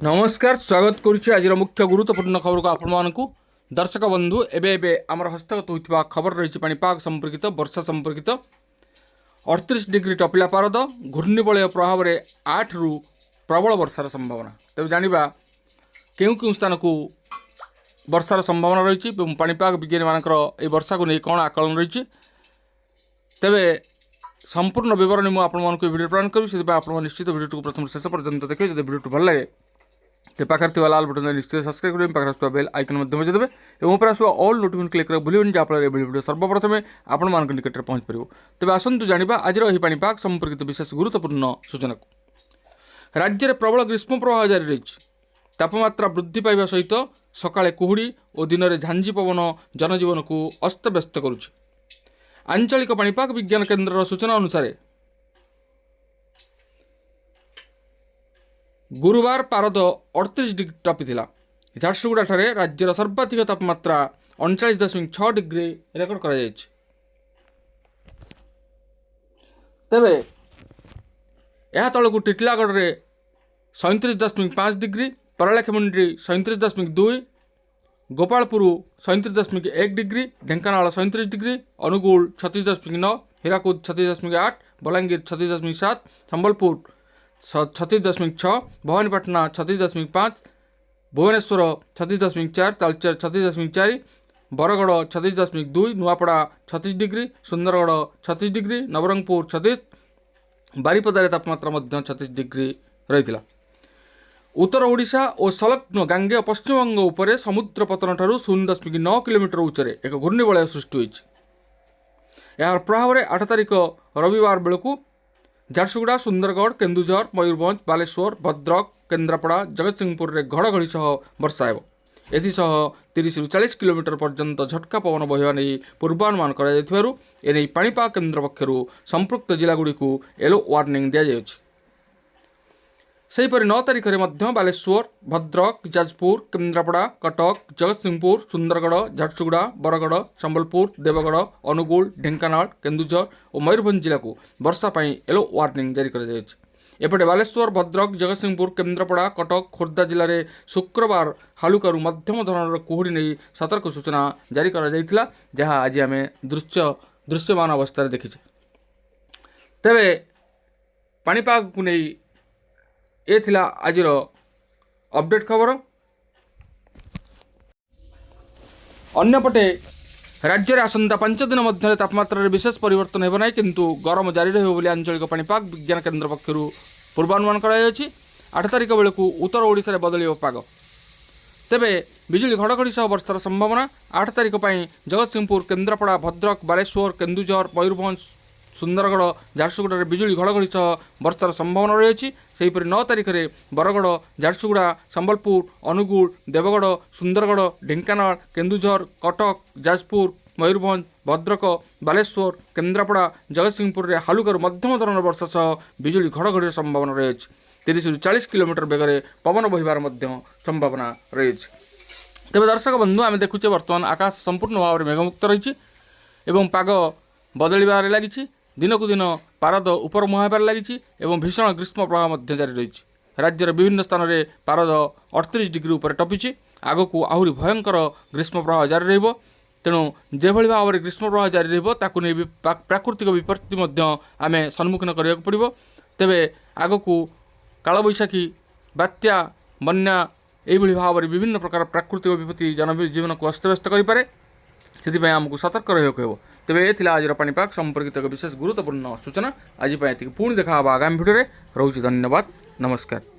ନମସ୍କାର, ସ୍ୱାଗତ କରୁଛି ଆଜିର ମୁଖ୍ୟ ଗୁରୁତ୍ୱପୂର୍ଣ୍ଣ ଖବରକୁ ଆପଣମାନଙ୍କୁ। ଦର୍ଶକ ବନ୍ଧୁ, ଏବେ ଏବେ ଆମର ହସ୍ତଗତ ହୋଇଥିବା ଖବର ରହିଛି ପାଣିପାଗ ସମ୍ପର୍କିତ, ବର୍ଷା ସମ୍ପର୍କିତ। 38 ଡିଗ୍ରୀ ଟପିଲା ପାରଦ, ଘୂର୍ଣ୍ଣିବଳୟ ପ୍ରଭାବରେ 8ରୁ ପ୍ରବଳ ବର୍ଷାର ସମ୍ଭାବନା। ତେବେ ଜାଣିବା କେଉଁ କେଉଁ ସ୍ଥାନକୁ ବର୍ଷାର ସମ୍ଭାବନା ରହିଛି ଏବଂ ପାଣିପାଗ ବିଜ୍ଞାନୀମାନଙ୍କର ଏହି ବର୍ଷାକୁ ନେଇ କ'ଣ ଆକଳନ ରହିଛି। ତେବେ ସମ୍ପୂର୍ଣ୍ଣ ବିବରଣୀ ମୁଁ ଆପଣମାନଙ୍କୁ ଭିଡ଼ିଓ ପ୍ରଦାନ କରିବି। ସେଥିପାଇଁ ଆପଣମାନେ ନିଶ୍ଚିତ ଭିଡ଼ିଓଟିକୁ ପ୍ରଥମରୁ ଶେଷ ପର୍ଯ୍ୟନ୍ତ ଦେଖିବେ। ଯଦି ଭିଡ଼ିଓଟି ଭଲ ଲାଗେ, ସେ ପାଖରେ ଥିବା ଲାଲ ବଟନରେ ନିଶ୍ଚିତ ସବସ୍କ୍ରାଇବ୍ କରିବେ, ପାଖରେ ଆସୁଥିବା ବେଲ୍ ଆଇକନ୍ ମଧ୍ୟ ବଜାଇ ଦେବେ ଏବଂ ଉପରେ ଆସୁଥିବା ଅଲ୍ ନୋଟିଫିକେସନ୍ କ୍ଲିକ୍ କରିବାକୁ ଭୁଲିବେନି, ଯାହାଫଳରେ ଏଭଳି ଭିଡ଼ିଓ ସର୍ବପ୍ରଥମେ ଆପଣମାନଙ୍କ ନିକଟରେ ପହଞ୍ଚିପାରିବ। ତେବେ ଆସନ୍ତୁ ଜାଣିବା ଆଜିର ଏହି ପାଣିପାଗ ସମ୍ପର୍କିତ ବିଶେଷ ଗୁରୁତ୍ୱପୂର୍ଣ୍ଣ ସୂଚନାକୁ। ରାଜ୍ୟରେ ପ୍ରବଳ ଗ୍ରୀଷ୍ମ ପ୍ରବାହ ଜାରି ରହିଛି। ତାପମାତ୍ରା ବୃଦ୍ଧି ପାଇବା ସହିତ ସକାଳେ କୁହୁଡ଼ି ଓ ଦିନରେ ଝାଞ୍ଜି ପବନ ଜନଜୀବନକୁ ଅସ୍ତବ୍ୟସ୍ତ କରୁଛି। ଆଞ୍ଚଳିକ ପାଣିପାଗ ବିଜ୍ଞାନ କେନ୍ଦ୍ରର ସୂଚନା ଅନୁସାରେ ଗୁରୁବାର ପାରଦ 38 ଡିଗ୍ରୀ ଟପିଥିଲା। ଝାରସୁଗୁଡ଼ାଠାରେ ରାଜ୍ୟର ସର୍ବାଧିକ ତାପମାତ୍ରା 39.6 ଡିଗ୍ରୀ ରେକର୍ଡ କରାଯାଇଛି। ତେବେ ଏହା ତଳକୁ ଟିଟିଲାଗଡ଼ରେ 37.5 degree, Paralakhemundi 37.2, Gopalpur 37.1 degree, Dhenkanal 37 degree, Angul 36.9, Hirakud 36.8, Balangir 36.7, Sambalpur 36.6, Bhawanipatna 36.5, Bhubaneswar 36.4, Talcher 36.4, Bargarh 36.2, Nuapada 36 degree, Sundargarh 36 degree, Nabarangpur 36, ବାରିପଦାରେ ତାପମାତ୍ରା ମଧ୍ୟ 36 ଡିଗ୍ରୀ ରହିଥିଲା। ଉତ୍ତର ଓଡ଼ିଶା ଓ ସଂଲଗ୍ନ ଗାଙ୍ଗେୟ ପଶ୍ଚିମବଙ୍ଗ ଉପରେ ସମୁଦ୍ର ପତନଠାରୁ 0.9 କିଲୋମିଟର ଉଚ୍ଚରେ ଏକ ଘୂର୍ଣ୍ଣିବଳୟ ସୃଷ୍ଟି ହୋଇଛି। ଏହାର ପ୍ରଭାବରେ 8 ତାରିଖ ରବିବାର ବେଳକୁ ଝାରସୁଗୁଡ଼ା, ସୁନ୍ଦରଗଡ଼, କେନ୍ଦୁଝର, ମୟୂରଭଞ୍ଜ, ବାଲେଶ୍ୱର, ଭଦ୍ରକ, କେନ୍ଦ୍ରାପଡ଼ା, ଜଗତସିଂହପୁରରେ ଘଡ଼ଘଡ଼ି ସହ ବର୍ଷା ହେବ। ଏଥିସହ 30ରୁ 40 କିଲୋମିଟର ପର୍ଯ୍ୟନ୍ତ ଝଟକା ପବନ ବହିବା ନେଇ ପୂର୍ବାନୁମାନ କରାଯାଇଥିବାରୁ ଏନେଇ ପାଣିପାଗ କେନ୍ଦ୍ର ପକ୍ଷରୁ ସମ୍ପୃକ୍ତ ଜିଲ୍ଲାଗୁଡ଼ିକୁ ୟେଲୋ ୱାର୍ଣ୍ଣିଂ ଦିଆଯାଇଛି। ସେହିପରି 9 ତାରିଖରେ ମଧ୍ୟ ବାଲେଶ୍ୱର, ଭଦ୍ରକ, ଯାଜପୁର, କେନ୍ଦ୍ରାପଡ଼ା, କଟକ, ଜଗତସିଂହପୁର, ସୁନ୍ଦରଗଡ଼, ଝାରସୁଗୁଡ଼ା, ବରଗଡ଼, ସମ୍ବଲପୁର, ଦେବଗଡ଼, ଅନୁଗୁଳ, ଢେଙ୍କାନାଳ, କେନ୍ଦୁଝର ଓ ମୟୂରଭଞ୍ଜ ଜିଲ୍ଲାକୁ ବର୍ଷା ପାଇଁ ୟେଲୋ ୱାର୍ଣ୍ଣିଂ ଜାରି କରାଯାଇଛି। ଏପଟେ ବାଲେଶ୍ୱର, ଭଦ୍ରକ, ଜଗତସିଂହପୁର, କେନ୍ଦ୍ରାପଡ଼ା, କଟକ, ଖୋର୍ଦ୍ଧା ଜିଲ୍ଲାରେ ଶୁକ୍ରବାର ହାଲୁକାରୁ ମଧ୍ୟମ ଧରଣର କୁହୁଡ଼ି ନେଇ ସତର୍କ ସୂଚନା ଜାରି କରାଯାଇଥିଲା, ଯାହା ଆଜି ଆମେ ଦୃଶ୍ୟମାନ ଅବସ୍ଥାରେ ଦେଖିଛେ। ତେବେ ପାଣିପାଗକୁ ନେଇ ଏ ଥିଲା ଆଜିର ଅପଡେଟ୍ ଖବର। ଅନ୍ୟପଟେ ରାଜ୍ୟରେ ଆସନ୍ତା 5 ଦିନ ମଧ୍ୟରେ ତାପମାତ୍ରାରେ ବିଶେଷ ପରିବର୍ତ୍ତନ ହେବ ନାହିଁ, କିନ୍ତୁ ଗରମ ଜାରି ରହିବ ବୋଲି ଆଞ୍ଚଳିକ ପାଣିପାଗ ବିଜ୍ଞାନ କେନ୍ଦ୍ର ପକ୍ଷରୁ ପୂର୍ବାନୁମାନ କରାଯାଇଛି। 8 ତାରିଖ ବେଳକୁ ଉତ୍ତର ଓଡ଼ିଶାରେ ବଦଳିବ ପାଗ। ତେବେ ବିଜୁଳି ଘଡ଼ଘଡ଼ି ସହ ବର୍ଷାର ସମ୍ଭାବନା। 8 ତାରିଖ ପାଇଁ ଜଗତସିଂହପୁର, କେନ୍ଦ୍ରାପଡ଼ା, ଭଦ୍ରକ, ବାଲେଶ୍ୱର, କେନ୍ଦୁଝର, ମୟୂରଭଞ୍ଜ, ସୁନ୍ଦରଗଡ଼, ଝାରସୁଗୁଡ଼ାରେ ବିଜୁଳି ଘଡ଼ଘଡ଼ି ସହ ବର୍ଷାର ସମ୍ଭାବନା ରହିଛି। ସେହିପରି 9 ତାରିଖରେ ବରଗଡ଼, ଝାରସୁଗୁଡ଼ା, ସମ୍ବଲପୁର, ଅନୁଗୁଳ, ଦେବଗଡ଼, ସୁନ୍ଦରଗଡ଼, ଢେଙ୍କାନାଳ, କେନ୍ଦୁଝର, କଟକ, ଯାଜପୁର, ମୟୂରଭଞ୍ଜ, ଭଦ୍ରକ, ବାଲେଶ୍ୱର, କେନ୍ଦ୍ରାପଡ଼ା, ଜଗତସିଂହପୁରରେ ହାଲୁକାରୁ ମଧ୍ୟମ ଧରଣର ବର୍ଷା ସହ ବିଜୁଳି ଘଡ଼ଘଡ଼ିର ସମ୍ଭାବନା ରହିଛି। 30ରୁ 40 କିଲୋମିଟର ବେଗରେ ପବନ ବହିବାର ମଧ୍ୟ ସମ୍ଭାବନା ରହିଛି। ତେବେ ଦର୍ଶକ ବନ୍ଧୁ, ଆମେ ଦେଖୁଛେ ବର୍ତ୍ତମାନ ଆକାଶ ସମ୍ପୂର୍ଣ୍ଣ ଭାବରେ ମେଘମୁକ୍ତ ରହିଛି ଏବଂ ପାଗ ବଦଳିବାରେ ଲାଗିଛି। ଦିନକୁ ଦିନ ପାରଦ ଉପର ମୁହାଁ ହେବାରେ ଲାଗିଛି ଏବଂ ଭୀଷଣ ଗ୍ରୀଷ୍ମ ପ୍ରବାହ ମଧ୍ୟ ଜାରି ରହିଛି। ରାଜ୍ୟର ବିଭିନ୍ନ ସ୍ଥାନରେ ପାରଦ 38 ଡିଗ୍ରୀ ଉପରେ ଟପିଛି। ଆଗକୁ ଆହୁରି ଭୟଙ୍କର ଗ୍ରୀଷ୍ମ ପ୍ରବାହ ଜାରି ରହିବ। ତେଣୁ ଯେଭଳି ଭାବରେ ଗ୍ରୀଷ୍ମ ପ୍ରବାହ ଜାରି ରହିବ, ତାକୁ ନେଇ ବି ପ୍ରାକୃତିକ ବିପତ୍ତି ମଧ୍ୟ ଆମେ ସମ୍ମୁଖୀନ କରିବାକୁ ପଡ଼ିବ। ତେବେ ଆଗକୁ କାଳବୈଶାଖୀ, ବାତ୍ୟା, ବନ୍ୟା ଏଇଭଳି ଭାବରେ ବିଭିନ୍ନ ପ୍ରକାର ପ୍ରାକୃତିକ ବିପତ୍ତି ଜନଜୀବନକୁ ଅସ୍ତବ୍ୟସ୍ତ କରିପାରେ। ସେଥିପାଇଁ ଆମକୁ ସତର୍କ ରହିବାକୁ ହେବ। ତେବେ ଏ ଥିଲା ଆଜିର ପାଣିପାଗ ସମ୍ପର୍କିତ ଏକ ବିଶେଷ ଗୁରୁତ୍ୱପୂର୍ଣ୍ଣ ସୂଚନା। ଆଜି ପାଇଁ ଏତିକି। ପୁଣି ଦେଖା ହେବ ଆଗାମୀ ଭିଡ଼ିଓରେ। ରହୁଛି, ଧନ୍ୟବାଦ, ନମସ୍କାର।